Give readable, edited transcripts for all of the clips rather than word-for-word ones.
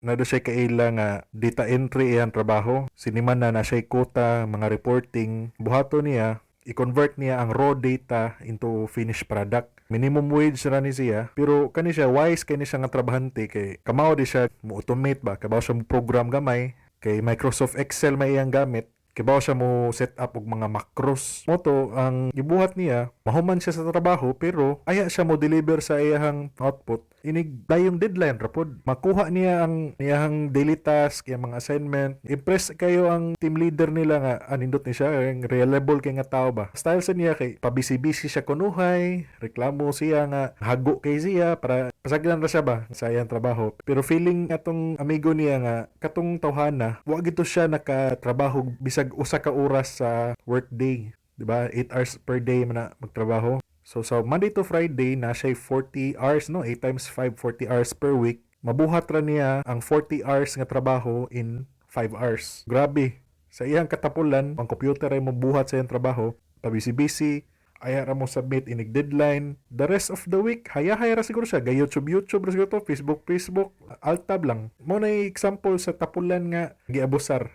Naa daw siya kaila nga data entry iyang trabaho. Siniman na na siya quota, mga reporting. Buhato niya, i-convert niya ang raw data into finished product. Minimum wage ra ni siya, pero kani siya wise kani siya nga trabahante kay kamao di siya mo automate ba, kabaw siya mo program gamay kay Microsoft Excel may iyang gamit. Kibaw siya mo set up og mga macros. Mao to ang gibuhat niya, mahuman siya sa trabaho pero aya siya mo deliver sa iyahang output. Inig dayong deadline ra pod. Makuha niya ang iyahang daily task, iyang mga assignment. Impress kayo ang team leader nila nga anindot ni siya, ang reliable kay nga tao ba. Style sa niya kay pabisi-bisi siya kunuhay, reklamo siya nga hago kay siya para pasaglan ra siya ba sa iyang trabaho. Pero feeling atong amigo niya nga katong tawhana, wa gito siya nakatrabaho bisag usa ka oras sa workday. Di ba? 8 hours per day man na magtrabaho. So sa Monday to Friday na siya 40 hours, no? 8 times 5, 40 hours per week. Mabuhat ra niya ang 40 hours nga trabaho in 5 hours. Grabe. Sa iyang katapulan, ang computer ay mobuhat sa iyang trabaho. Pabisi-busy, aya ra mo submit inig deadline. The rest of the week, hayahay ra siguro siya. Ga YouTube YouTube ra siguro to, Facebook Facebook, alt tab lang. Mao na example sa tapulan nga giabusar.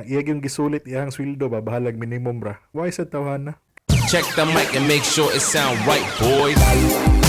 Iya yung gisulit iyang sweldo ba, bahalag minimum ra. Why sa tawhana? Check the mic and make sure it sound right, boys.